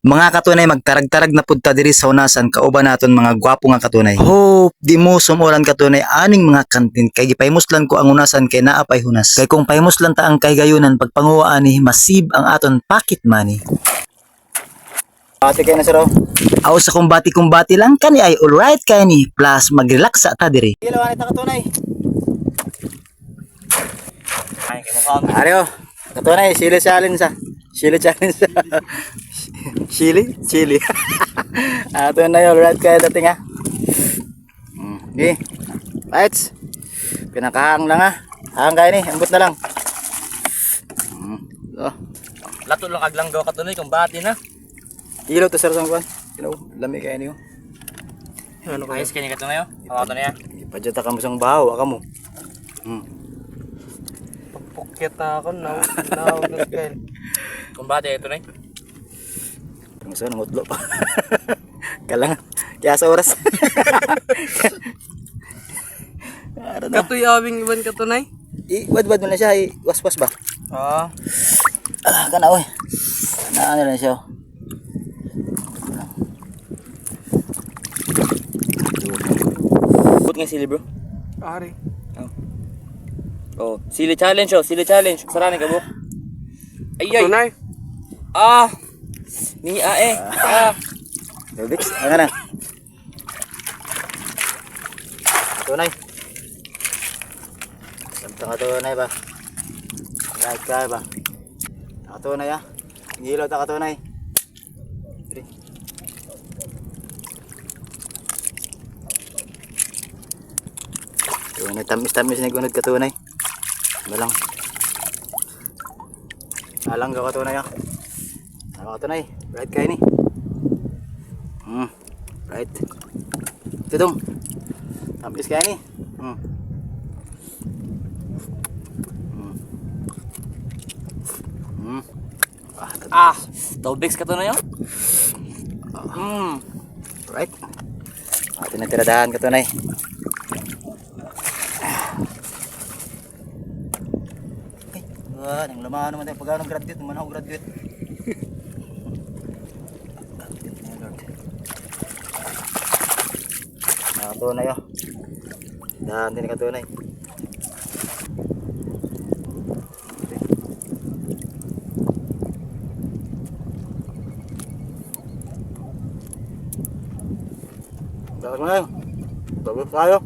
Mga katunay, magtarag-tarag na pud ta diri sa unasan kauban naton mga gwapo nga katunay. Hope di mo sumuran, katunay, aning mga kantin kay gipahimuslan ko ang unasan kay naa pay hunas. Kay kung pahimuslan ta ang kahigayunan pagpanguwa ani, masib ang aton pocket money. Ate kayo na sir oh. Aw sa kumbati-kumbati lang kani ay alright kay ni plus magrelax sa ta diri. Ilaw ta, katunay. Ay, kay mukha. Ari oh. Katunay, sili challenge sa. Sili challenge sa. Sili, chili. Ato na yun, alright kayo dating ha. Okay. Right. Pinakahang lang ha. Hang kayo ni, ambot na lang. Oh. Lato lang aglang gaw, katunay, kumbati na. Ilaw to sir sa kuan. Ilaw, lami kayo niyo. Ano kayo? Ayos kanya, katunay oh. Ako to niya. Ipadyo ta kamo sang bahaw, aka mo. Pagpukyat na ako, na na kayo. Kumbati ito na. Ang sa nangutlo pa. Kalang. Kaya sa oras. Ara na. Katoy awing iban katunay. I-wad-wad mo na siya, i-waswas ba? Ah. Ah, kana oy. Na ano lang siya. Oh. Put nga sili, bro. Ari. Oh, sili challenge oh, sili challenge. Sarani ka, bro. Ay ay. Katunay. Ah. Ni a eh. Ah. Bebix, ano na? Katunay. Samtang katunay ba? Right ka ba? Katunay ah. Ngilo ta, katunay. Pre. Tunay, tamis-tamis na gunod, katunay. Ano lang. Alang ka, katunay ah. Ano, katunay? Right kayo ni. Right. Ito dong. Tamis kaya ni. Ah, Ah. Tobix, katunay oh. Right. Atin na tiradahan, katunay. Ay, wah, nang lumahan naman tayo. Pag anong graduate, naman ako graduate. Graduate na yun, Lord. Nakatunay oh. Dahan din, katunay. Dapat mo na yun. Tapos tayo.